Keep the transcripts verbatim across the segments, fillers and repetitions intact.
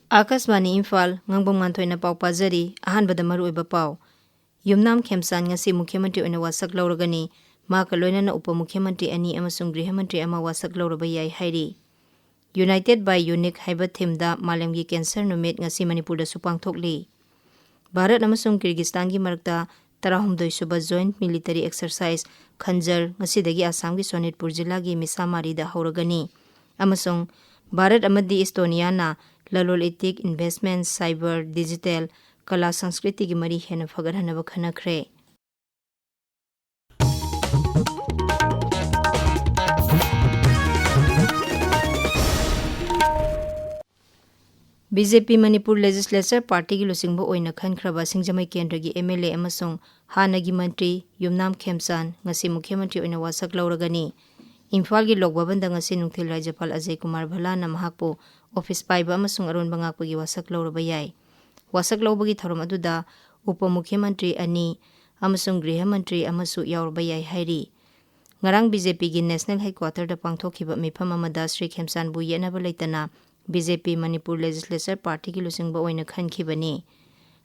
ꯑꯥꯀꯥꯁꯕꯥꯅꯤ ꯏꯝꯐꯥꯜ, ꯉꯥꯡꯕꯝ ꯉꯥꯟꯊꯣꯏꯅ ꯄꯥꯎ ꯄꯥꯖꯔꯤ꯫ ꯑꯍꯥꯟꯕꯗ ꯃꯔꯨꯑꯣꯏꯕ ꯄꯥꯎ꯫ ꯌꯨꯝꯅꯥꯝ ꯈꯦꯝꯆꯥꯟ ꯉꯁꯤ ꯃꯨꯈ꯭ꯌ ꯃꯟꯇ꯭ꯔꯤ ꯑꯣꯏꯅ ꯋꯥꯁꯛ ꯂꯧꯔꯒꯅꯤ꯫ ꯃꯍꯥꯛꯀ ꯂꯣꯏꯅꯅ ꯎꯄ ꯃꯨꯈ꯭ꯌ ꯃꯟꯇ꯭ꯔꯤ ꯑꯅꯤ ꯑꯃꯁꯨꯡ ꯒ꯭ꯔꯤꯍ ꯃꯟꯇ꯭ꯔꯤ ꯑꯃ ꯋꯥꯁꯛ ꯂꯧꯔꯕ ꯌꯥꯏ ꯍꯥꯏꯔꯤ꯫ United by Unique ꯍꯥꯏꯕ ꯊꯤꯝꯗ ꯃꯥꯂꯦꯝꯒꯤ ꯀꯦꯟꯁꯔ ꯅꯨꯃꯤꯠ ꯉꯁꯤ ꯃꯅꯤꯄꯨꯔꯗꯁꯨ ꯄꯥꯡꯊꯣꯛꯂꯤ꯫ ꯚꯥꯔꯠ ꯑꯃꯁꯨꯡ ꯀꯤꯔꯒꯤꯁꯇꯥꯟꯒꯤ ꯃꯔꯛꯇ ꯇꯔꯥꯍꯨꯝꯗꯣꯏ ꯁꯨꯕ Joint Military Exercise ꯈꯟꯖꯔ ꯉꯁꯤꯗꯒꯤ ꯑꯁꯥꯝꯒꯤ ꯁꯣꯅꯤꯠꯄꯨꯔ ꯖꯤꯂꯥꯒꯤ ꯃꯤꯁꯥꯃꯥꯔꯤꯗ ꯍꯧꯔꯒꯅꯤ꯫ ꯑꯃꯁꯨꯡ ꯚꯥꯔꯠ ꯑꯃꯗꯤ ꯏꯁꯇꯣꯅꯤꯌꯥꯅ ꯂꯂꯣꯟ ꯏꯇꯤꯛ, investment, cyber, digital, ꯀꯂꯥ ꯁꯪꯁꯀ꯭ꯔꯤꯇꯤꯒꯤ ꯃꯔꯤ ꯍꯦꯟꯅ ꯐꯒꯠꯍꯟꯅꯕ ꯈꯟꯅꯈ꯭ꯔꯦ꯫ ꯕꯤ ꯖꯦ ꯄꯤ ꯃꯅꯤꯄꯨꯔ ꯂꯦꯖꯤꯁꯂꯦꯆꯔ ꯄꯥꯔꯇꯤꯒꯤ ꯂꯨꯆꯤꯡꯕ ꯑꯣꯏꯅ ꯈꯟꯈ꯭ꯔꯕ ꯁꯤꯡꯖꯃꯩ ꯀꯦꯟꯗ꯭ꯔꯒꯤ ꯑꯦꯝ ꯑꯦꯜ ꯑꯦ ꯑꯃꯁꯨꯡ ꯍꯥꯟꯅꯒꯤ ꯃꯟꯇ꯭ꯔꯤ ꯌꯨꯝꯅꯥꯝ ꯈꯦꯝꯆꯥꯟ ꯉꯁꯤ ꯃꯨꯈ꯭ꯌ ꯃꯟꯇ꯭ꯔꯤ ꯑꯣꯏꯅ ꯋꯥꯁꯛ ꯂꯧꯔꯒꯅꯤ꯫ ꯏꯝꯐꯥꯜꯒꯤ ꯂꯣꯛ ꯚꯕꯟꯗ ꯉꯁꯤ ꯅꯨꯡꯊꯤꯜ ꯔꯥꯖ꯭ꯌꯄꯥꯜ ꯑꯖꯌ ꯀꯨꯃꯥꯔ ꯚꯜꯂꯥꯅ ꯃꯍꯥꯛꯄꯨ ꯑꯣꯐꯤꯁ ꯄꯥꯏꯕ ꯑꯃꯁꯨꯡ ꯑꯔꯣꯟꯕ ꯉꯥꯛꯄꯒꯤ ꯋꯥꯁꯛ ꯂꯧꯔꯕ ꯌꯥꯏ꯫ ꯋꯥꯁꯛ ꯂꯧꯕꯒꯤ ꯊꯧꯔꯝ ꯑꯗꯨꯗ ꯎꯄ ꯃꯨꯈ꯭ꯌ ꯃꯟꯇ꯭ꯔꯤ ꯑꯅꯤ ꯑꯃꯁꯨꯡ ꯒ꯭ꯔꯤꯍ ꯃꯟꯇ꯭ꯔꯤ ꯑꯃꯁꯨ ꯌꯥꯎꯔꯕ ꯌꯥꯏ ꯍꯥꯏꯔꯤ꯫ ꯉꯔꯥꯡ ꯕꯤ ꯖꯦ ꯄꯤꯒꯤ ꯅꯦꯁꯅꯦꯜ ꯍꯦꯗꯀ꯭ꯋꯥꯇꯔꯗ ꯄꯥꯡꯊꯣꯛꯈꯤꯕ ꯃꯤꯐꯝ ꯑꯃꯗ ꯁ꯭ꯔꯤ ꯈꯦꯝꯆꯥꯟꯕꯨ ꯌꯦꯠꯅꯕ ꯂꯩꯇꯅ ꯕꯤ ꯖꯦ ꯄꯤ ꯃꯅꯤꯄꯨꯔ ꯂꯦꯖꯤꯁꯂꯦꯆꯔ ꯄꯥꯔꯇꯤꯒꯤ ꯂꯨꯆꯤꯡꯕ ꯑꯣꯏꯅ ꯈꯟꯈꯤꯕꯅꯤ꯫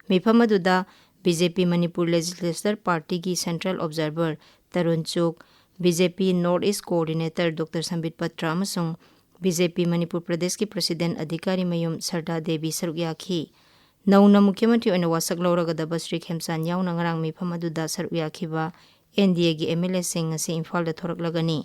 ꯃꯤꯐꯝ ꯑꯗꯨꯗ ꯕꯤ ꯖꯦ ꯄꯤ ꯃꯅꯤꯄꯨꯔ ꯂꯦꯖꯤꯁꯂꯦꯆꯔ ꯄꯥꯔꯇꯤꯒꯤ central observer Tarun ꯆꯨꯛ, B J ꯄꯤ north east coordinator doctor ꯁꯝꯕꯤꯠ Patra ꯑꯃꯁꯨꯡ ꯕꯤ ꯖꯦ ꯄꯤ ꯃꯅꯤꯄꯨꯔ ꯄ꯭ꯔꯗꯦꯁꯀꯤ ꯄ꯭ꯔꯁꯤꯗꯦꯟ ꯑꯙꯤꯀꯥꯔꯤ ꯃꯌꯨꯝ ꯁꯔꯗꯥ ꯗꯦꯕꯤ ꯁꯔꯨꯛ ꯌꯥꯈꯤ꯫ ꯅꯧꯅ ꯃꯨꯈ꯭ꯌ ꯃꯟꯇ꯭ꯔꯤ ꯑꯣꯏꯅ ꯋꯥꯁꯛ ꯂꯧꯔꯒꯗꯕ ꯁ꯭ꯔꯤ ꯈꯦꯝꯆꯥꯟ ꯌꯥꯎꯅ ꯉꯔꯥꯡ ꯃꯤꯐꯝ ꯑꯗꯨꯗ ꯁꯔꯨꯛ ꯌꯥꯈꯤꯕ ꯑꯦꯟ ꯗꯤ ꯑꯦꯒꯤ ꯑꯦꯝ ꯑꯦꯜ ꯑꯦꯁꯤꯡ ꯉꯁꯤ ꯏꯝꯐꯥꯜꯗ ꯊꯣꯔꯛꯂꯒꯅꯤ꯫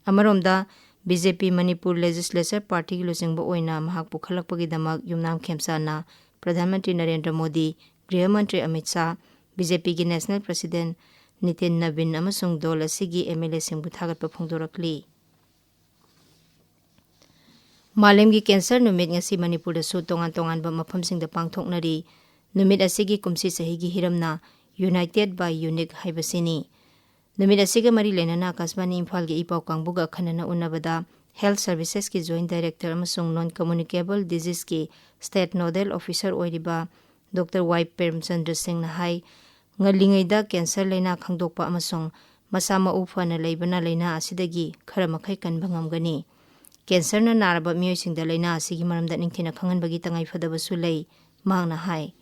ꯑꯃꯔꯣꯝꯗ, ꯕꯤ ꯖꯦ ꯄꯤ ꯃꯅꯤꯄꯨꯔ ꯂꯦꯖꯤꯁꯂꯦꯆꯔ ꯄꯥꯔꯇꯤꯒꯤ ꯂꯨꯆꯤꯡꯕ ꯑꯣꯏꯅ ꯃꯍꯥꯛ ꯄꯨꯈꯠꯂꯛꯄꯒꯤꯗꯃꯛ ꯌꯨꯝꯅꯥꯝ ꯈꯦꯝꯆꯥꯟꯅ ꯄ꯭ꯔꯙꯥꯟ ꯃꯟꯇ꯭ꯔꯤ ꯅꯔꯦꯟꯗ꯭ꯔ ꯃꯣꯗꯤ, ꯒ꯭ꯔꯤꯍ ꯃꯟꯇ꯭ꯔꯤ ꯑꯃꯤꯠ ꯁꯥꯍ, ꯕꯤ ꯖꯦ ꯄꯤꯒꯤ ꯅꯦꯁꯅꯦꯜ ꯄ꯭ꯔꯁꯤꯗꯦꯟ ꯅꯤꯇꯤꯟ ꯅꯕꯤꯟ ꯑꯃꯁꯨꯡ ꯗꯣꯜ ꯑꯁꯤꯒꯤ ꯑꯦꯝ ꯑꯦꯜ ꯑꯦꯁꯤꯡꯕꯨ ꯊꯥꯒꯠꯄ ꯐꯣꯡꯗꯣꯔꯛꯂꯤ꯫ ꯃꯥꯂꯦꯝꯒꯤ ꯀꯦꯟꯁꯔ ꯅꯨꯃꯤꯠ ꯉꯁꯤ ꯃꯅꯤꯄꯨꯔꯗꯁꯨ ꯇꯣꯉꯥꯟ ꯇꯣꯉꯥꯟꯕ ꯃꯐꯝꯁꯤꯡꯗ ꯄꯥꯡꯊꯣꯛꯅꯔꯤ꯫ ꯅꯨꯃꯤꯠ ꯑꯁꯤꯒꯤ ꯀꯨꯝꯁꯤ ꯆꯍꯤꯒꯤ ꯍꯤꯔꯝꯅ United by Unique ꯍꯥꯏꯕꯁꯤꯅꯤ꯫ ꯅꯨꯃꯤꯠ ꯑꯁꯤꯒ ꯃꯔꯤ ꯂꯩꯅꯅ ꯑꯥꯀꯥꯁꯕꯥꯅꯤ ꯏꯝꯐꯥꯜꯒꯤ ꯏ ꯄꯥꯎ ꯀꯥꯡꯕꯨꯒ ꯑꯈꯟꯅꯅ ꯎꯅꯕꯗ Health Servicesꯀꯤ Joint Director ꯑꯃꯁꯨꯡ Non Communicable Diseaseꯀꯤ State Nodal Officer ꯑꯣꯏꯔꯤꯕ ꯗꯣꯛꯇꯔ ꯋꯥꯏ ꯄ꯭ꯔꯦꯝꯆꯟꯗ꯭ꯔ ꯁꯤꯡꯅ ꯍꯥꯏ, ꯉꯜꯂꯤꯉꯩꯗ ꯀꯦꯟꯁꯔ ꯂꯩꯅꯥ ꯈꯪꯗꯣꯛꯄ ꯑꯃꯁꯨꯡ ꯃꯁꯥ ꯃꯎ ꯐꯅ ꯂꯩꯕꯅ ꯂꯩꯅꯥ ꯑꯁꯤꯗꯒꯤ ꯈꯔ ꯃꯈꯩ ꯀꯟꯕ ꯉꯝꯒꯅꯤ꯫ ꯀꯦꯟꯁꯔꯅ ꯅꯥꯔꯕ ꯃꯤꯑꯣꯏꯁꯤꯡꯗ ꯂꯥꯏꯅꯥ ꯑꯁꯤꯒꯤ ꯃꯔꯝꯗ ꯅꯤꯡꯊꯤꯅ ꯈꯪꯍꯟꯕꯒꯤ ꯇꯉꯥꯏꯐꯗꯕꯁꯨ ꯂꯩ꯫ ꯃꯍꯥꯛꯅ ꯍꯥꯏ,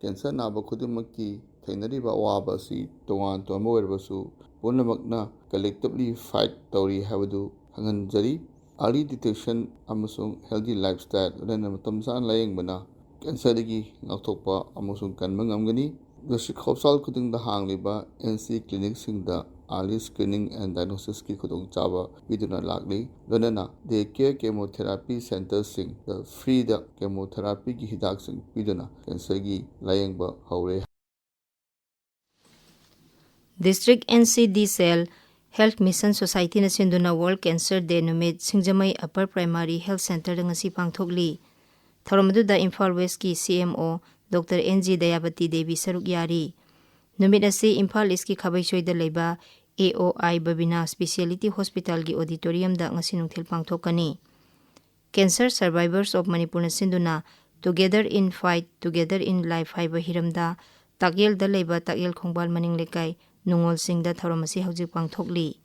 ꯀꯦꯟꯁꯔ ꯅꯥꯕ ꯈꯨꯗꯤꯡꯃꯛꯀꯤ ꯊꯦꯡꯅꯔꯤꯕ ꯑꯋꯥꯕ ꯑꯁꯤ ꯇꯣꯉꯥꯟ ꯇꯣꯉꯥꯟꯕ ꯑꯣꯏꯔꯕꯁꯨ ꯄꯨꯝꯅꯃꯛꯅ collectively fight ꯇꯧꯔꯤ ꯍꯥꯏꯕꯗꯨ ꯈꯪꯍꯟꯖꯔꯤ꯫ Early detection ꯑꯃꯁꯨꯡ healthy lifestyle ꯂꯣꯏꯅꯅ ꯃꯇꯝ ꯆꯥꯅ ꯂꯥꯌꯦꯡꯕꯅ ꯀꯦꯟꯁꯔꯗꯒꯤ ꯉꯥꯛꯊꯣꯛꯄ ꯑꯃꯁꯨꯡ ꯀꯟꯕ ꯉꯝꯒꯅꯤ꯫ District hospital ꯈꯨꯗꯤꯡꯗ ꯍꯥꯡꯂꯤꯕ N C clinicꯁꯤꯡꯗ early screening and diagnosisꯀꯤ ꯈꯨꯗꯣꯡꯆꯥꯕ ꯄꯤꯗꯨꯅ ꯂꯥꯛꯂꯤ꯫ ꯂꯣꯏꯅꯅ day care chemotherapy centreꯁꯤꯡꯗ freeꯗ chemotherapyꯒꯤ ꯍꯤꯗꯥꯛꯁꯤꯡ ꯄꯤꯗꯨꯅ ꯀꯦꯟꯁꯔꯒꯤ ꯂꯥꯌꯦꯡꯕ ꯍꯧꯔꯦ꯫ District N C D cell Health Mission Societyꯅ ꯁꯤꯟꯗꯨꯅ World Cancer Day ꯅꯨꯃꯤꯠ ꯁꯤꯡꯖꯃꯩ Upper Primary Health Centreꯗ ꯉꯁꯤ ꯄꯥꯡꯊꯣꯛꯂꯤ꯫ ꯊꯧꯔꯝ ꯑꯗꯨꯗ Imphal Westꯀꯤ C M O Doctor N G ꯗꯌꯥꯕꯇꯤ Devi ꯁꯔꯨꯛ ꯌꯥꯔꯤ꯫ ꯅꯨꯃꯤꯠ ꯑꯁꯤ ꯏꯝꯐꯥꯜ Eastꯀꯤ ꯈꯥꯕꯩꯁꯣꯏꯗ ꯂꯩꯕ A O I Babina Speciality Hospitalꯒꯤ auditoriumꯗ ꯉꯁꯤ ꯅꯨꯡꯊꯤꯜ ꯄꯥꯡꯊꯣꯛꯀꯅꯤ꯫ Cancer Survivors of Manipurꯅ ꯁꯤꯟꯗꯨꯅ Together in Fight, Together in Life ꯍꯥꯏꯕ ꯍꯤꯔꯝꯗ ꯇꯥꯛꯌꯦꯜꯗ ꯂꯩꯕ ꯇꯥꯛꯌꯦꯜ ꯈꯣꯡꯕꯥꯜ ꯃꯅꯤꯡ ꯂꯩꯀꯥꯏ ꯅꯨꯡꯉꯣꯜꯁꯤꯡꯗ ꯊꯧꯔꯝ ꯑꯁꯤ ꯍꯧꯖꯤꯛ ꯄꯥꯡꯊꯣꯛꯂꯤ꯫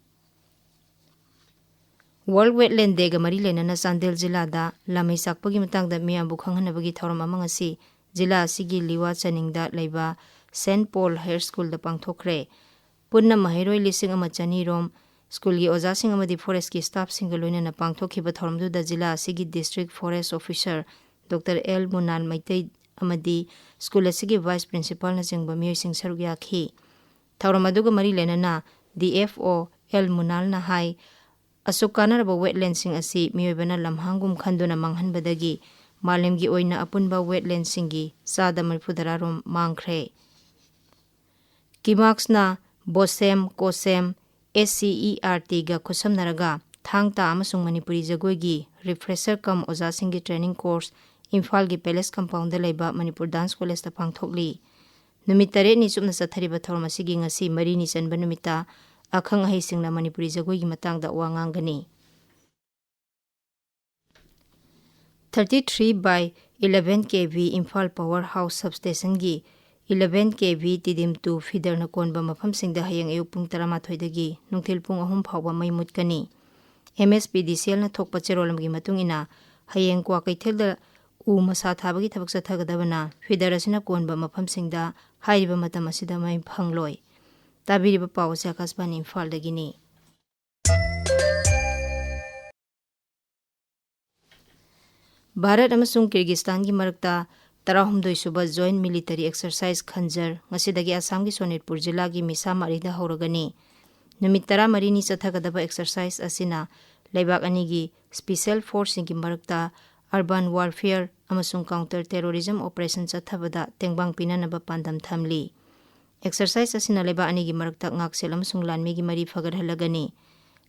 World Wetland Dayꯒ ꯃꯔꯤ ꯂꯩꯅꯅ ꯆꯥꯟꯗꯦꯜ ꯖꯤꯂꯥꯗ ꯂꯥꯃꯩ ꯆꯥꯛꯄꯒꯤ ꯃꯇꯥꯡꯗ ꯃꯤꯌꯥꯝꯕꯨ ꯈꯪꯍꯟꯅꯕꯒꯤ ꯊꯧꯔꯝ ꯑꯃ ꯉꯁꯤ ꯖꯤꯂꯥ ꯑꯁꯤꯒꯤ ꯂꯤꯋꯥ ꯆꯅꯤꯡꯗ ꯂꯩꯕ Saint Paul Higher Schoolꯗ ꯄꯥꯡꯊꯣꯛꯈ꯭ꯔꯦ꯫ ꯄꯨꯟꯅ ꯃꯍꯩꯔꯣꯏ ꯂꯤꯁꯤꯡ ꯑꯃ ꯆꯅꯤ ꯔꯣꯝ, ꯁ꯭ꯀꯨꯜꯒꯤ ꯑꯣꯖꯥꯁꯤꯡ ꯑꯃꯗꯤ forestꯀꯤ staffꯁꯤꯡꯒ ꯂꯣꯏꯅꯅ ꯄꯥꯡꯊꯣꯛꯈꯤꯕ ꯊꯧꯔꯝꯗꯨꯗ ꯖꯤꯂꯥ ꯑꯁꯤꯒꯤ District Forest Officer Doctor L ꯃꯨꯅꯥꯜ Meitei ꯑꯃꯗꯤ ꯁ꯭ꯀꯨꯜ ꯑꯁꯤꯒꯤ Vice Principalꯅꯆꯤꯡꯕ ꯃꯤꯑꯣꯏꯁꯤꯡ ꯁꯔꯨꯛ ꯌꯥꯈꯤ꯫ ꯊꯧꯔꯝ ꯑꯗꯨꯒ ꯃꯔꯤ ꯂꯩꯅꯅ D F O L ꯃꯨꯅꯥꯜꯅ ꯍꯥꯏ, ꯑꯁꯨꯛ ꯀꯥꯟꯅꯔꯕ wetlandꯁꯤꯡ ꯑꯁꯤ ꯃꯤꯑꯣꯏꯕꯅ ꯂꯝꯍꯥꯡꯒꯨꯝ ꯈꯟꯗꯨꯅ ꯃꯥꯡꯍꯟꯕꯗꯒꯤ ꯃꯥꯂꯦꯝꯒꯤ ꯑꯣꯏꯅ ꯑꯄꯨꯟꯕ wetlandꯁꯤꯡꯒꯤ ꯆꯥꯗ ꯃꯔꯤꯐꯨ ꯇꯔꯥ ꯔꯣꯝ ꯃꯥꯡꯈ꯭ꯔꯦ꯫ ꯀꯤꯃꯥꯛꯁꯅ ꯕꯣꯁꯦꯝ, ꯀꯣꯁꯦꯝ, S C E R Tꯒ ꯈꯨꯠꯁꯝꯅꯔꯒ ꯊꯥꯡ ꯇꯥ ꯑꯃꯁꯨꯡ ꯃꯅꯤꯄꯨꯔꯤ ꯖꯒꯣꯏꯒꯤ refresher cum ꯑꯣꯖꯥꯁꯤꯡꯒꯤ training course ꯏꯝꯐꯥꯜꯒꯤ Palace Compoundꯗ ꯂꯩꯕ ꯃꯅꯤꯄꯨꯔ Dance Collegeꯇ ꯄꯥꯡꯊꯣꯛꯂꯤ꯫ ꯅꯨꯃꯤꯠ ꯇꯔꯦꯠꯅꯤ ꯆꯨꯞꯅ ꯆꯠꯊꯔꯤꯕ ꯊꯧꯔꯝ ꯑꯁꯤꯒꯤ ꯉꯁꯤ ꯃꯔꯤꯅꯤ ꯆꯟꯕ ꯅꯨꯃꯤꯠꯇ ꯑꯈꯪ ꯑꯍꯩꯁꯤꯡꯅ ꯃꯅꯤꯄꯨꯔꯤ ꯖꯒꯣꯏꯒꯤ ꯃꯇꯥꯡꯗ ꯋꯥ ꯉꯥꯡꯒꯅꯤ꯫ Thirty three by eleven K V Imphal Power House Substationꯒꯤ eleven K V Tidim two feederꯅ ꯀꯣꯟꯕ ꯃꯐꯝꯁꯤꯡꯗ ꯍꯌꯦꯡ ꯑꯌꯨꯛ ꯄꯨꯡ ꯇꯔꯥꯃꯥꯊꯣꯏꯗꯒꯤ ꯅꯨꯡꯊꯤꯜ ꯄꯨꯡ ꯑꯍꯨꯝ ꯐꯥꯎꯕ ꯃꯩ ꯃꯨꯠꯀꯅꯤ꯫ ꯑꯦꯝ ꯑꯦꯁ ꯄꯤ ꯗꯤ ꯁꯤ ꯑꯦꯜꯅ ꯊꯣꯛꯄ ꯆꯦꯔꯣꯜ ꯑꯃꯒꯤ ꯃꯇꯨꯡ ꯏꯟꯅ, ꯍꯌꯦꯡ ꯀ꯭ꯋꯥꯀꯩꯊꯦꯜꯗ ꯎ ꯃꯁꯥ ꯊꯥꯕꯒꯤ ꯊꯕꯛ ꯆꯠꯊꯒꯗꯕꯅ feeder ꯑꯁꯤꯅ ꯀꯣꯟꯕ ꯃꯐꯝꯁꯤꯡꯗ ꯍꯥꯏꯔꯤꯕ ꯃꯇꯝ ꯑꯁꯤꯗ ꯃꯩ ꯐꯪꯂꯣꯏ꯫ ꯇꯥꯕꯤꯔꯤꯕ ꯄꯥꯎ ꯑꯁꯤ ꯑꯀꯥꯁꯕꯥꯅꯤ ꯏꯝꯐꯥꯜꯗꯒꯤꯅꯤ꯫ ꯚꯥꯔꯠ ꯑꯃꯁꯨꯡ ꯀꯤꯔꯒꯤꯁꯇꯥꯟꯒꯤ ꯃꯔꯛꯇ ꯇꯔꯥꯍꯨꯝꯗꯣꯏ ꯁꯨꯕ Joint Military Exercise ꯈꯟꯖꯔ ꯉꯁꯤꯗꯒꯤ ꯑꯁꯥꯝꯒꯤ ꯁꯣꯅꯤꯠꯄꯨꯔ ꯖꯤꯂꯥꯒꯤ ꯃꯤꯁꯥꯃꯥꯔꯤꯗ ꯍꯧꯔꯒꯅꯤ꯫ ꯅꯨꯃꯤꯠ ꯇꯔꯥꯃꯔꯤꯅꯤ ꯆꯠꯊꯒꯗꯕ exercise ꯑꯁꯤꯅ ꯂꯩꯕꯥꯛ ꯑꯅꯤꯒꯤ special forceꯁꯤꯡꯒꯤ ꯃꯔꯛꯇ urban warfare ꯑꯃꯁꯨꯡ counter terrorism operation ꯆꯠꯊꯕꯗ ꯇꯦꯡꯕꯥꯡ ꯄꯤꯅꯅꯕ ꯄꯥꯟꯗꯝ ꯊꯝꯂꯤ꯫ Exercise ꯑꯁꯤꯅ ꯂꯩꯕꯥꯛ ꯑꯅꯤꯒꯤ ꯃꯔꯛꯇ ꯉꯥꯛꯁꯦꯜ ꯑꯃꯁꯨꯡ ꯂꯥꯟꯃꯤꯒꯤ ꯃꯔꯤ ꯐꯒꯠꯍꯜꯂꯒꯅꯤ꯫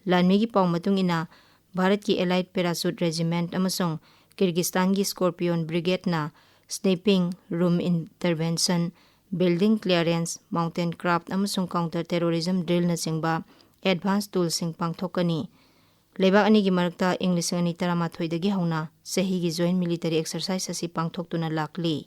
ꯂꯥꯟꯃꯤꯒꯤ ꯄꯥꯎ ꯃꯇꯨꯡ ꯏꯟꯅ, ꯚꯥꯔꯠꯀꯤ Allied Parachute Regiment ꯑꯃꯁꯨꯡ ꯀꯤꯔꯒꯤꯁꯇꯥꯟꯒꯤ Scorpion Brigadeꯅ sniping, room intervention, building clearance, mountain craft ꯑꯃꯁꯨꯡ counter terrorism drillꯅꯆꯤꯡꯕ advance toolꯁꯤꯡ ꯄꯥꯡꯊꯣꯛꯀꯅꯤ꯫ ꯂꯩꯕꯥꯛ ꯑꯅꯤꯒꯤ ꯃꯔꯛꯇ ꯏꯪ ꯂꯤꯁꯤꯡ ꯑꯅꯤ ꯇꯔꯥꯃꯥꯊꯣꯏꯗꯒꯤ ꯍꯧꯅ ꯆꯍꯤꯒꯤ Joint Military Exercise ꯑꯁꯤ ꯄꯥꯡꯊꯣꯛꯇꯨꯅ ꯂꯥꯛꯂꯤ꯫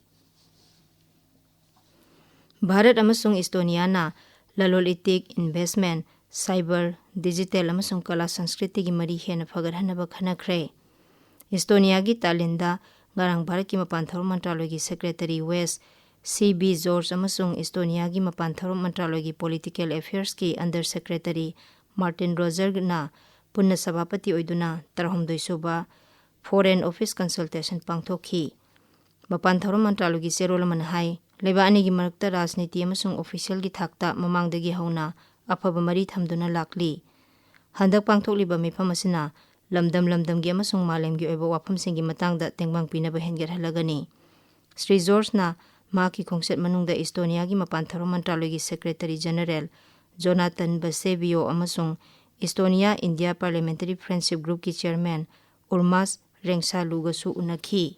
ꯚꯥꯔꯠ ꯑꯃꯁꯨꯡ ꯏꯁꯇꯣꯅꯤꯌꯥꯅ ꯂꯂꯣꯜ ꯏꯇꯤꯛ, investment, cyber, digital ꯑꯃꯁꯨꯡ ꯀꯂꯥ ꯁꯪꯁꯀ꯭ꯔꯤꯇꯤꯒꯤ ꯃꯔꯤ ꯍꯦꯟꯅ ꯐꯒꯠꯍꯟꯅꯕ ꯈꯟꯅꯈ꯭ꯔꯦ꯫ ꯏꯁꯇꯣꯅꯤꯌꯥꯒꯤ ꯇꯥꯂꯤꯟꯗ ꯉꯔꯥꯡ ꯚꯥꯔꯠꯀꯤ ꯃꯄꯥꯟ ꯊꯧꯔꯝ ꯃꯟꯇ꯭ꯔꯥꯂꯣꯏꯒꯤ Secretary West C B George ꯑꯃꯁꯨꯡ ꯏꯁꯇꯣꯅꯤꯌꯥꯒꯤ ꯃꯄꯥꯟ ꯊꯧꯔꯝ ꯃꯟꯇ꯭ꯔꯥꯂꯣꯏꯒꯤ Political Affairsꯀꯤ Under Secretary Martin Rogerꯅ ꯄꯨꯟꯅ ꯁꯚꯥꯄꯇꯤ ꯑꯣꯏꯗꯨꯅ ꯇꯔꯥꯍꯨꯝꯗꯣꯏ ꯁꯨꯕ Foreign Office Consultation ꯄꯥꯡꯊꯣꯛꯈꯤ꯫ ꯃꯄꯥꯟ ꯊꯧꯔꯝ ꯃꯟꯇ꯭ꯔꯥꯂꯣꯏꯒꯤ ꯆꯦꯔꯣꯜ ꯑꯃꯅ ꯍꯥꯏ, ꯂꯩꯕꯥꯛ ꯑꯅꯤꯒꯤ ꯃꯔꯛꯇ ꯔꯥꯖꯅꯤꯇꯤ ꯑꯃꯁꯨꯡ officialꯒꯤ ꯊꯥꯛꯇ ꯃꯃꯥꯡꯗꯒꯤ ꯍꯧꯅ ꯑꯐꯕ ꯃꯔꯤ ꯊꯝꯗꯨꯅ ꯂꯥꯛꯂꯤ꯫ ꯍꯟꯗꯛ ꯄꯥꯡꯊꯣꯛꯂꯤꯕ ꯃꯤꯐꯝ ꯑꯁꯤꯅ ꯂꯝꯗꯝ ꯂꯝꯗꯝꯒꯤ ꯑꯃꯁꯨꯡ ꯃꯥꯂꯦꯝꯒꯤ ꯑꯣꯏꯕ ꯋꯥꯐꯝꯁꯤꯡꯒꯤ ꯃꯇꯥꯡꯗ ꯇꯦꯡꯕꯥꯡ ꯄꯤꯅꯕ ꯍꯦꯟꯒꯠꯍꯜꯂꯒꯅꯤ꯫ ꯁ꯭ꯔꯤ ꯖꯣꯔꯖꯅ ꯃꯍꯥꯛꯀꯤ ꯈꯣꯡꯆꯠ ꯃꯅꯨꯡꯗ ꯏꯁꯇꯣꯅꯤꯌꯥꯒꯤ ꯃꯄꯥꯟ ꯊꯧꯔꯝ ꯃꯟꯇ꯭ꯔꯥꯂꯣꯏꯒꯤ Secretary General Jonathan Basebio ꯑꯃꯁꯨꯡ ꯏꯁꯇꯣꯅꯤꯌꯥ India Parliamentary Friendship Groupꯀꯤ Chairman Urmas Rengsaluꯒꯁꯨ ꯎꯅꯈꯤ꯫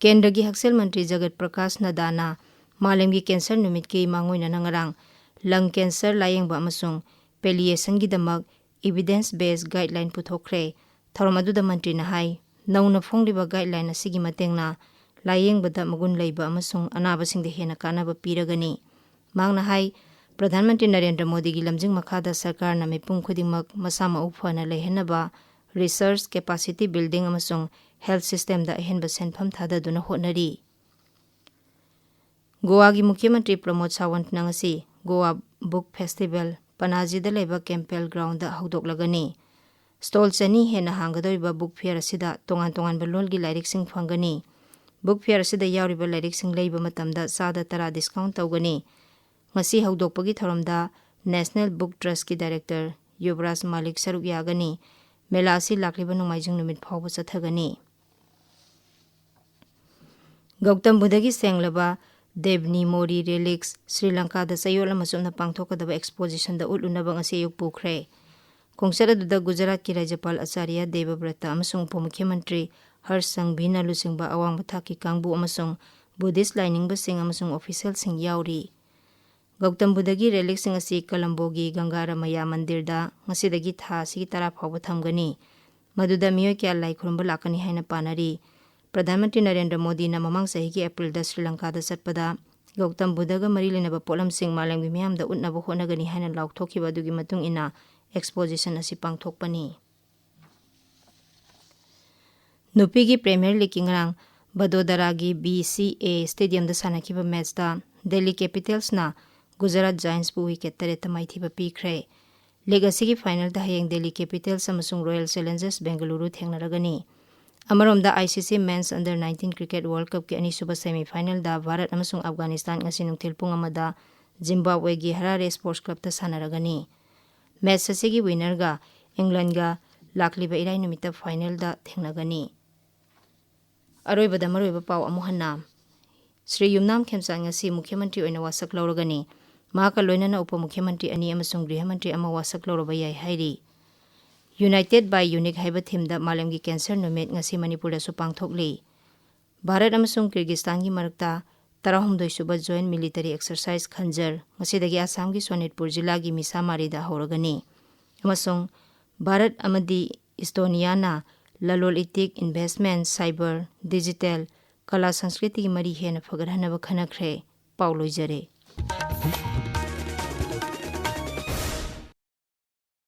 ꯀꯦꯟꯗ꯭ꯔꯒꯤ ꯍꯛꯁꯦꯜ ꯃꯟꯇ꯭ꯔꯤ ꯖꯒꯠ ꯄ꯭ꯔꯀꯥꯁ ꯅꯗꯥꯅ ꯃꯥꯂꯦꯝꯒꯤ cancer ꯅꯨꯃꯤꯠꯀꯤ ꯃꯥꯡꯑꯣꯏꯅꯅ ꯉꯔꯥꯡ lung cancer ꯂꯥꯌꯦꯡꯕ ꯑꯃꯁꯨꯡ palliationꯒꯤꯗꯃꯛ evidence based guideline ꯄꯨꯊꯣꯛꯈ꯭ꯔꯦ꯫ ꯊꯧꯔꯝ ꯑꯗꯨꯗ ꯃꯟꯇ꯭ꯔꯤꯅ ꯍꯥꯏ, ꯅꯧꯅ ꯐꯣꯡꯂꯤꯕ guideline ꯑꯁꯤꯒꯤ ꯃꯇꯦꯡꯅ ꯂꯥꯌꯦꯡꯕꯗ ꯃꯒꯨꯟ ꯂꯩꯕ ꯑꯃꯁꯨꯡ ꯑꯅꯥꯕꯁꯤꯡꯗ ꯍꯦꯟꯅ ꯀꯥꯟꯅꯕ ꯄꯤꯔꯒꯅꯤ꯫ ꯃꯍꯥꯛꯅ ꯍꯥꯏ, ꯄ꯭ꯔꯙꯥꯟ ꯃꯟꯇ꯭ꯔꯤ ꯅꯔꯦꯟꯗ꯭ꯔ ꯃꯣꯗꯤꯒꯤ ꯂꯝꯖꯤꯡ ꯃꯈꯥꯗ ꯁꯔꯀꯥꯔꯅ ꯃꯤꯄꯨꯝ ꯈꯨꯗꯤꯡꯃꯛ ꯃꯁꯥ ꯃꯎ ꯐꯅ ꯂꯩꯍꯟꯅꯕ research capacity building ꯑꯃꯁꯨꯡ health systemꯗ ꯑꯍꯦꯟꯕ ꯁꯦꯟꯐꯝ ꯊꯥꯗꯗꯨꯅ ꯍꯣꯠꯅꯔꯤ꯫ ꯒꯣꯋꯥꯒꯤ ꯃꯨꯈ꯭ꯌ ꯃꯟꯇ꯭ꯔꯤ ꯄ꯭ꯔꯃꯣꯗ ꯁꯥꯋꯟꯠꯅ ꯉꯁꯤ ꯒꯣꯋꯥ ꯕꯨꯛ ꯐꯦꯁꯇꯤꯚꯦꯜ ꯄꯅꯥꯖꯤꯗ ꯂꯩꯕ ꯀꯦꯝꯄꯦꯜ ꯒ꯭ꯔꯥꯎꯟꯗ ꯍꯧꯗꯣꯛꯂꯒꯅꯤ꯫ ꯁ꯭ꯇꯣꯜ ꯆꯅꯤ ꯍꯦꯟꯅ ꯍꯥꯡꯒꯗꯧꯔꯤꯕ ꯕꯨꯛ ꯐꯤꯌꯔ ꯑꯁꯤꯗ ꯇꯣꯉꯥꯟ ꯇꯣꯉꯥꯟꯕ ꯂꯣꯜꯒꯤ ꯂꯥꯏꯔꯤꯛꯁꯤꯡ ꯐꯪꯒꯅꯤ꯫ ꯕꯨꯛ ꯐꯤꯌꯔ ꯑꯁꯤꯗ ꯌꯥꯎꯔꯤꯕ ꯂꯥꯏꯔꯤꯛꯁꯤꯡ ꯂꯩꯕ ꯃꯇꯝꯗ ꯆꯥꯗ ꯇꯔꯥ ꯗꯤꯁꯀꯥꯎꯟ ꯇꯧꯒꯅꯤ꯫ ꯉꯁꯤ ꯍꯧꯗꯣꯛꯄꯒꯤ ꯊꯧꯔꯝꯗ ꯅꯦꯁꯅꯦꯜ ꯕꯨꯛ ꯇ꯭ꯔꯁꯀꯤ ꯗꯥꯏꯔꯦꯛꯇꯔ ꯌꯨꯕꯔꯥꯖ ꯃꯥꯂꯤꯛ ꯁꯔꯨꯛ ꯌꯥꯒꯅꯤ꯫ ꯃꯦꯂꯥ ꯑꯁꯤ ꯂꯥꯛꯂꯤꯕ ꯅꯣꯡꯃꯥꯏꯖꯤꯡ ꯅꯨꯃꯤꯠ ꯐꯥꯎꯕ ꯆꯠꯊꯒꯅꯤ꯫ ꯒꯧꯇꯝ ꯕꯨꯙꯒꯤ ꯁꯦꯡꯂꯕ ꯗꯦꯕꯅꯤ ꯃꯣꯔꯤ ꯔꯦꯂꯤꯛꯁ ꯁ꯭ꯔꯤ ꯂꯪꯀꯥꯗ ꯆꯌꯣꯜ ꯑꯃ ꯆꯨꯞꯅ ꯄꯥꯡꯊꯣꯛꯀꯗꯕ ꯑꯦꯛꯁꯄꯣꯖꯤꯁꯟꯗ ꯎꯠꯂꯨꯅꯕ ꯉꯁꯤ ꯑꯌꯨꯛ ꯄꯨꯈ꯭ꯔꯦ꯫ ꯈꯣꯡꯆꯠ ꯑꯗꯨꯗ ꯒꯨꯖꯔꯥꯠꯀꯤ ꯔꯥꯖ꯭ꯌꯄꯥꯜ ꯑꯆꯥꯔꯌ ꯗꯦꯕꯕ꯭ꯔꯇ ꯑꯃꯁꯨꯡ ꯎꯄ ꯃꯨꯈ꯭ꯌ ꯃꯟꯇ꯭ꯔꯤ ꯍꯔꯁ ꯁꯪꯚꯤꯅ ꯂꯨꯆꯤꯡꯕ ꯑꯋꯥꯡꯕ ꯊꯥꯛꯀꯤ ꯀꯥꯡꯕꯨ ꯑꯃꯁꯨꯡ ꯕꯨꯙꯤꯁ ꯂꯥꯏꯅꯤꯡꯕꯁꯤꯡ ꯑꯃꯁꯨꯡ ꯑꯣꯐꯤꯁꯤꯌꯦꯜꯁꯤꯡ ꯌꯥꯎꯔꯤ꯫ ꯒꯧꯇꯝ ꯕꯨꯙꯒꯤ ꯔꯦꯂꯤꯛꯁꯤꯡ ꯑꯁꯤ ꯀꯂꯝꯕꯣꯒꯤ ꯒꯪꯒꯥ ꯔꯃꯌꯥ ꯃꯟꯗꯤꯔꯗ ꯉꯁꯤꯗꯒꯤ ꯊꯥ ꯑꯁꯤꯒꯤ ꯇꯔꯥ ꯐꯥꯎꯕ ꯊꯝꯒꯅꯤ꯫ ꯃꯗꯨꯗ ꯃꯤꯑꯣꯏ ꯀꯌꯥ ꯂꯥꯏ ꯈꯨꯔꯨꯝꯕ ꯂꯥꯛꯀꯅꯤ ꯍꯥꯏꯅ ꯄꯥꯅꯔꯤ꯫ ꯄ꯭ꯔꯙꯥꯟ ꯃꯟꯇ꯭ꯔꯤ ꯅꯔꯦꯟꯗ꯭ꯔ ꯃꯣꯗꯤꯅ ꯃꯃꯥꯡ ꯆꯍꯤꯒꯤ ꯑꯦꯄ꯭ꯔꯤꯜꯗ ꯁ꯭ꯔꯤ ꯂꯪꯀꯥꯗ ꯆꯠꯄꯗ ꯒꯧꯇꯝ ꯕꯨꯙꯒ ꯃꯔꯤ ꯂꯩꯅꯕ ꯄꯣꯠꯂꯝꯁꯤꯡ ꯃꯥꯂꯦꯝꯒꯤ ꯃꯤꯌꯥꯝꯗ ꯎꯠꯅꯕ ꯍꯣꯠꯅꯒꯅꯤ ꯍꯥꯏꯅ ꯂꯥꯎꯊꯣꯛꯈꯤꯕ ꯑꯗꯨꯒꯤ ꯃꯇꯨꯡ ꯏꯟꯅ ꯑꯦꯛꯁꯄꯣꯖꯤꯁꯟ ꯑꯁꯤ ꯄꯥꯡꯊꯣꯛꯄꯅꯤ꯫ ꯅꯨꯄꯤꯒꯤ ꯄ꯭ꯔꯤꯃꯤꯌꯔ ꯂꯤꯒꯀꯤ ꯉꯔꯥꯡ ꯕꯗꯣꯗꯔꯥꯒꯤ ꯕꯤ ꯁꯤ ꯑꯦ ꯁ꯭ꯇꯦꯗꯤꯌꯝꯗ ꯁꯥꯟꯅꯈꯤꯕ ꯃꯦꯆꯇ ꯗꯦꯜꯂꯤ ꯀꯦꯄꯤꯇꯦꯜꯁꯅ ꯒꯨꯖꯔꯥꯠ ꯖꯥꯏꯟꯁꯄꯨ ꯋꯤꯀꯦꯠ ꯇꯔꯦꯠꯇ ꯃꯥꯏꯊꯤꯕ ꯄꯤꯈ꯭ꯔꯦ꯫ ꯂꯤꯒ ꯑꯁꯤꯒꯤ ꯐꯥꯏꯅꯦꯜꯗ ꯍꯌꯦꯡ ꯗꯦꯜꯂꯤ ꯀꯦꯄꯤꯇꯦꯜꯁ ꯑꯃꯁꯨꯡ ꯔꯣꯌꯦꯜ ꯆꯦꯂꯦꯟꯖꯔꯁ ꯕꯦꯡꯒꯂꯨꯔꯨ ꯊꯦꯡꯅꯔꯒꯅꯤ꯫ ꯑꯃꯔꯣꯝꯗ, ꯑꯥꯏ ꯁꯤ ꯁꯤ ꯃꯦꯟꯁ ꯑꯟꯗꯔ ꯅꯥꯏꯟꯇꯤꯟ ꯀ꯭ꯔꯤꯀꯦꯠ ꯋꯥꯔꯜꯗ ꯀꯞꯀꯤ ꯑꯅꯤꯁꯨꯕ ꯁꯦꯃꯤ ꯐꯥꯏꯅꯦꯜꯗ ꯚꯥꯔꯠ ꯑꯃꯁꯨꯡ ꯑꯐꯒꯥꯅꯤꯁꯇꯥꯟ ꯉꯁꯤ ꯅꯨꯡꯊꯤꯜ ꯄꯨꯡ ꯑꯃꯗ ꯖꯤꯝꯕꯥꯕꯋꯦꯒꯤ ꯍꯔꯥꯔꯦ ꯁ꯭ꯄꯣꯔꯠꯁ ꯀ꯭ꯂꯕꯇ ꯁꯥꯟꯅꯔꯒꯅꯤ꯫ ꯃꯦꯆ ꯑꯁꯤꯒꯤ ꯋꯤꯅꯔꯒ ꯏꯪꯂꯦꯟꯒ ꯂꯥꯛꯂꯤꯕ ꯏꯔꯥꯏ ꯅꯨꯃꯤꯠꯇ ꯐꯥꯏꯅꯦꯜꯗ ꯊꯦꯡꯅꯒꯅꯤ꯫ ꯑꯔꯣꯏꯕꯗ ꯃꯔꯨꯑꯣꯏꯕ ꯄꯥꯎ ꯑꯃꯨꯛ ꯍꯟꯅ꯫ ꯁ꯭ꯔꯤ ꯌꯨꯝꯅꯥꯝ ꯈꯦꯝꯆꯥꯟ ꯉꯁꯤ ꯃꯨꯈ꯭ꯌ ꯃꯟꯇ꯭ꯔꯤ ꯑꯣꯏꯅ ꯋꯥꯁꯛ ꯂꯧꯔꯒꯅꯤ꯫ ꯃꯍꯥꯛꯀ ꯂꯣꯏꯅꯅ ꯎꯄ ꯃꯨꯈ꯭ꯌ ꯃꯟꯇ꯭ꯔꯤ ꯑꯅꯤ ꯑꯃꯁꯨꯡ ꯒ꯭ꯔꯤꯍ ꯃꯟꯇ꯭ꯔꯤ ꯑꯃ ꯋꯥꯁꯛ ꯂꯧꯔꯕ ꯌꯥꯏ ꯍꯥꯏꯔꯤ꯫ United by Unique ꯍꯥꯏꯕ ꯊꯤꯝꯗ ꯃꯥꯂꯦꯝꯒꯤ ꯀꯦꯟꯁꯔ ꯅꯨꯃꯤꯠ ꯉꯁꯤ ꯃꯅꯤꯄꯨꯔꯗꯁꯨ ꯄꯥꯡꯊꯣꯛꯂꯤ꯫ ꯚꯥꯔꯠ ꯑꯃꯁꯨꯡ ꯀꯤꯔꯒꯤꯁꯇꯥꯟꯒꯤ ꯃꯔꯛꯇ ꯇꯔꯥꯍꯨꯝꯗꯣꯏ ꯁꯨꯕ ꯖꯣꯏꯟꯠ ꯃꯤꯂꯤꯇꯔꯤ ꯑꯦꯛꯁꯔꯁꯥꯏꯖ ꯈꯟꯖꯔ ꯉꯁꯤꯗꯒꯤ ꯑꯁꯥꯝꯒꯤ ꯁꯣꯅꯤꯠꯄꯨꯔ ꯖꯤꯂꯥꯒꯤ ꯃꯤꯁꯥꯃꯥꯔꯤꯗ ꯍꯧꯔꯒꯅꯤ꯫ ꯑꯃꯁꯨꯡ ꯚꯥꯔꯠ ꯑꯃꯗꯤ ꯏꯁꯇꯣꯅꯤꯌꯥꯅ ꯂꯂꯣꯜ ꯏꯇꯤꯛ, ꯏꯟꯚꯦꯁꯃꯦꯟ, ꯁꯥꯏꯕꯔ, ꯗꯤꯖꯤꯇꯦꯜ, ꯀꯂꯥ ꯁꯪꯁꯀ꯭ꯔꯤꯇꯤꯒꯤ ꯃꯔꯤ ꯍꯦꯟꯅ ꯐꯒꯠꯍꯟꯅꯕ ꯈꯟꯅꯈ꯭ꯔꯦ꯫ ꯄꯥꯎ ꯂꯣꯏꯖꯔꯦ꯫